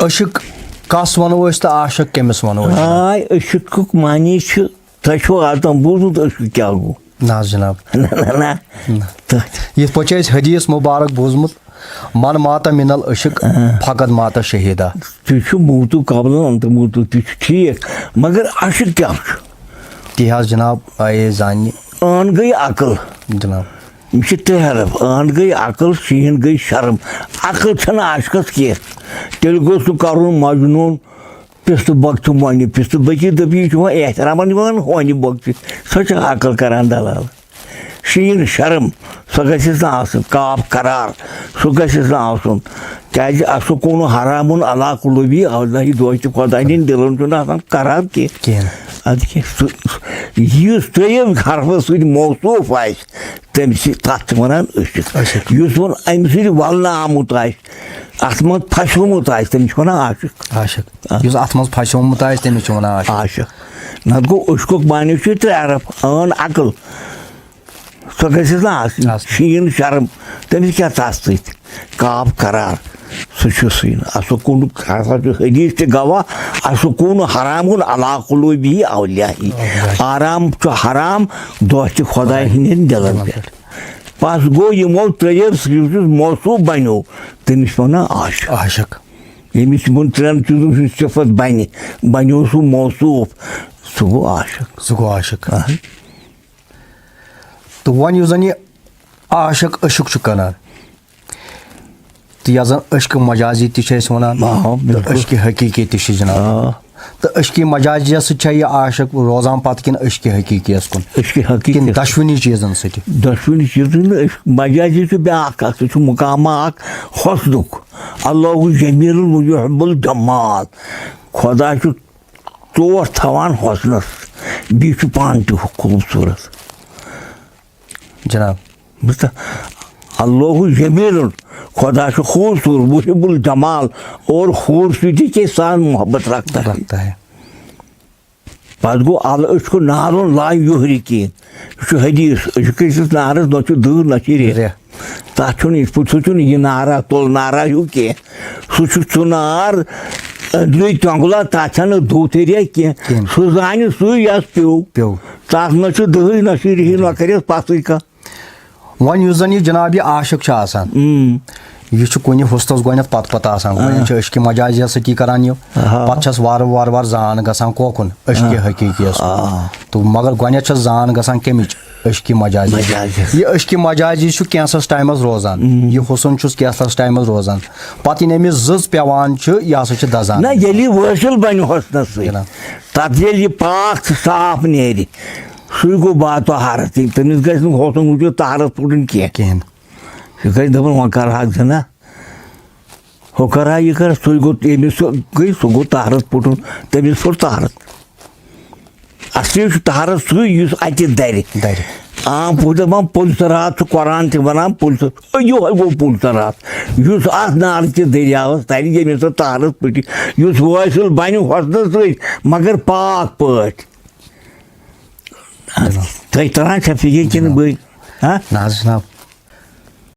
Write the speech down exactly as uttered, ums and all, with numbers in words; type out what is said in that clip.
عشق کس ونو أسۍ تہٕ عاشق کٔمِس ونو أسۍ؟ آے، عشقُک معنی چھُ، تۄہہِ چھُو آز تام بوٗزمُت عشق کیٛاہ گوٚو؟ نہ حظ جناب۔ نہ، نہ، نہ۔ نہ۔ تہٕ یِتھ پٲٹھۍ چھُ اَسہِ حدیث مبارک بوٗزمُت، "من مات من العشق آ۔ فقد مات شہیدا۔" تُہۍ چھِو موتُک قبل انت موتُک، تہِ چھُ ٹھیٖک، مگر عشق کیٛاہ چھُ؟ تہِ حظ جناب آیے زاننہِ۔ ٲن گٔے عقل۔ جناب۔ یِم چھِ ترٛےٚ حرف، ٲن گٔے عقل، شیٖن گٔے شرم۔ عقل چھَنہٕ عاشقَس کینٛہہ۔ تیٚلہِ گوٚژھ نہٕ کَرُن مجنوٗن پِستہٕ بۄکچہِ مۄنہِ۔ پِستہٕ بۄکچہِ دٔپِو، یہِ چھُ وۄنۍ احترامَن یِوان ہونہِ بۄکچہِ۔ سۄ چھِ عقل کَران دَلال۔ شیٖن شرم، سۄ گژھٮ۪س نہٕ آسٕنۍ۔ قاف قرار، سُہ گژھٮ۪س نہٕ آسُن۔ کیٛازِ، "السکون حرام علی قلوبی اولیا"، یہِ دوستہِ خۄداے نِنۍ دِلَن چھُنہٕ آسان قرار کینٛہہ۔ کینٛہہ۔ اَدٕ کیٛاہ، سُہ، یُس ترٛیٚیِم حرفَس سۭتۍ موصوٗف آسہِ، تٔمِس چھِ، تَتھ چھِ وَنان عشق۔ عشق۔ یُس وۄنۍ اَمہِ سۭتۍ وَلنہٕ آمُت آسہِ، اَتھ منٛز پھَسیومُت آسہِ، تٔمِس چھِ وَنان عاشق۔ عاشق۔ آ۔ یُس اَتھ منٛز پھَسیومُت آسہِ، تٔمِس چھِ وَنان عاشق۔ عاشق۔ نَتہٕ گوٚو عشقُک معنی چھُ ترٛےٚ حرف، ٲن عقل، سۄ گژھٮ۪س نہٕ آسٕنۍ۔ آسٕنۍ۔ شیٖن شرم، تٔمِس کیٛاہ تَس سۭتۍ؟ قاف قرار، سُہ چھُ سُے نہٕ۔ السکون ہسا چھُ حدیث تہِ گواہ، "السکون حرام علی قلوبی اولیاہی۔" اولیاہی۔ آرام چھُ حرام دوستہِ خۄداے ہٕنٛدٮ۪ن دِلَن دِلَن پٮ۪ٹھ۔ پٮ۪ٹھ۔ پَس گوٚو یِمو ترٛیٚیو سۭتۍ یُس موصوٗف بنیو، تٔمِس چھِ وَنان عاشق۔ عاشق۔ ییٚمِس یِمَن ترٛٮ۪ن چیٖزَن ہٕنٛز صفت بنہِ، بنیو سُہ موصوٗف، سُہ گوٚو عاشق۔ سُہ گوٚو عاشق۔ اہن۔ تہٕ وۄنۍ یُس زَن یہِ عاشق عشق چھُ کَران، تہٕ یَتھ زَن عشق مجازی تہِ چھِ أسۍ وَنان، آ، تہٕ بِلکُل۔ عشق حقیٖقی تہِ چھِ جِناب۔ آ۔ تہٕ عشق مجازیَس سۭتۍ چھا یہِ عاشق روزان پَتہٕ کِنہٕ عشق حقیٖقیَس کُن؟ عشق حقیٖقی۔ کِنہٕ دۄشوٕنی چیٖزَن سۭتۍ؟ دۄشوٕنی چیٖزَن، عشق مجازی چھُ بیٛاکھ اَکھ، سُہ چھُ مقامہ اَکھ حسنُک۔ اللہ جمیٖل و یحب الجمال۔ خۄدا چھُ ٹوٹھ تھاوان حسنس، بیٚیہِ چھُ پانہٕ تہِ خوٗبصوٗرت۔ جناب۔ بوٗزتھا؟ اللہ جمیل، خدا چھُ خوٗبصوٗرت، محب الجمال، اور خوٗبصوٗرتی کے ساتھ محبت رکھتا ہے۔ رکھتا ہے۔ پتہٕ گوٚو العشق نار لا یحرقی۔ یہِ چھُ حدیث، عشق کِس نارس نہ چھُ دٕہ نہ چھِ ریٚہہ۔ ریٚہہ۔ تَتھ چھُنہٕ یِتھ پٲٹھۍ، سُہ چھُنہٕ یہِ نارا تُل نارا ہیوٗ کینٛہہ۔ سُہ چھُ سُہ نار أنٛدرٕے تۄنٛگلا، تَتھ چھَنہٕ دُہ تہِ ریٚہہ کینٛہہ۔ کینٛہہ۔ سُہ زانہِ سُے یَس پیوٚو۔ پیوٚو۔ تَتھ نہ چھُ دٕہٕے، نہ چھُ رِہی، نہ کَرٮ۪س پَتھٕے کانٛہہ۔ وۄنۍ یُس زَن یہِ جناب یہِ عاشق چھُ آسان، اۭں۔ یہِ چھُ کُنہِ حُسنَس گۄڈٕنٮ۪تھ پَتہٕ پَتہٕ آسان۔ گۄڈٕنٮ۪تھ آ۔ چھُ عشقِ مجازیَس سۭتی کَران یہِ، آ۔ پَتہٕ چھَس وارٕ وارٕ وارٕ زان گژھان کوکُن؟ عشقِ آ۔ حقیٖقیَس کُن۔ آ۔ تہٕ مگر گۄڈٕنٮ۪تھ چھَس زان گژھان کَمِچ؟ عشقِ مجازی۔ مجازی۔ یہِ عشقِ مجازی چھُ کینٛژھس ٹایمَس روزان۔ اۭں۔ یہِ حُسن چھُس کینٛژھس ٹایمَس روزان۔ پَتہٕ ییٚلہِ أمِس زٕژ پٮ۪وان چھِ، یہِ ہسا چھِ دَزان۔ نہ، ییٚلہِ یہِ وٲصِل بَنہِ حُسنَس سۭتۍ، جِناب۔ تَتھ ییٚلہِ یہِ پاک تہٕ صاف نیرِ، سُے گوٚو باطہارت۔ تٔمِس گژھِ نہٕ حُسن وجوٗد طہارت پھُٹُن کینٛہہ۔ کِہیٖنۍ۔ سُہ گژھِ دَپُن، "وۄنۍ کَرٕ ہا زِنا، ہُہ کَرٕ ہا، یہِ کَرٕ ہا۔" سُے گوٚو، ییٚمِس سُہ گٔے، سُہ گوٚو طہارت پھُٹُن، تٔمِس پھُٹ طہارت۔ اَصلی چھُ طہارت سُے، یُس اَتہِ دَرِ۔ دَرِ۔ عام پٲٹھۍ دَپان پُلۍ صراط چھُ، قرآن تہِ وَنان پُلۍ صراط۔ یِہوٚے گوٚو پُلۍ صراط۔ یُس اَتھ نارٕ کِس دٔریاوَس تَرِ، ییٚمِس سُہ طہارت پھُٹہِ، یُس وٲصِل بَنہِ حُسنَس سۭتۍ، مگر پاک پٲٹھۍ۔ تۄہہِ تران چھا فِکرِ کِنہٕ بٕے؟ ہا؟ نہ حظ جناب۔